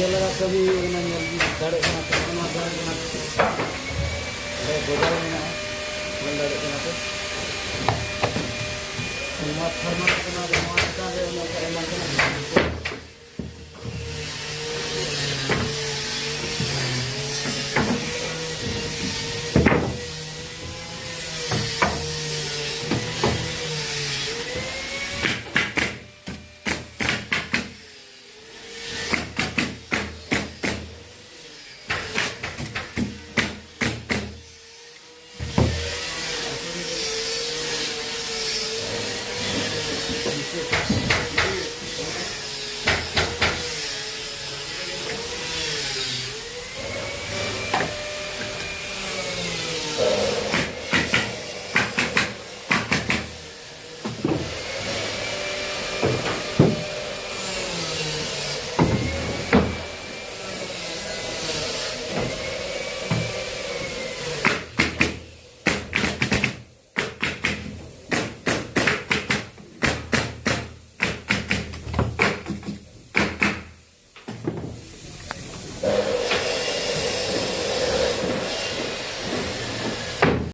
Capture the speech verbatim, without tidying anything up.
ᱪᱮᱫ ᱞᱮᱠᱟ ᱠᱟᱹᱢᱤ ᱦᱩᱭᱩᱜ ᱠᱟᱱᱟ ᱧᱮᱞ ᱫᱟᱲᱮᱭᱟᱜ ᱠᱟᱱᱟ ᱯᱮ, ᱱᱚᱣᱟ ᱫᱟᱨᱮ ᱠᱟᱱᱟ᱾ ᱚᱸᱰᱮ ᱜᱚᱡᱟᱞ ᱢᱮᱱᱟᱜᱼᱟ, ᱧᱮᱞ ᱫᱟᱲᱮᱭᱟᱜ ᱠᱟᱱᱟ ᱯᱮ᱾ ᱱᱚᱣᱟ ᱛᱷᱟᱨᱢᱟᱞ ᱠᱟᱱᱟ, ᱱᱚᱣᱟ ᱪᱮᱛᱟᱱ ᱨᱮ ᱚᱱᱮ ᱚᱱᱠᱟ ᱮᱢᱟᱱ ᱛᱮᱱᱟᱜ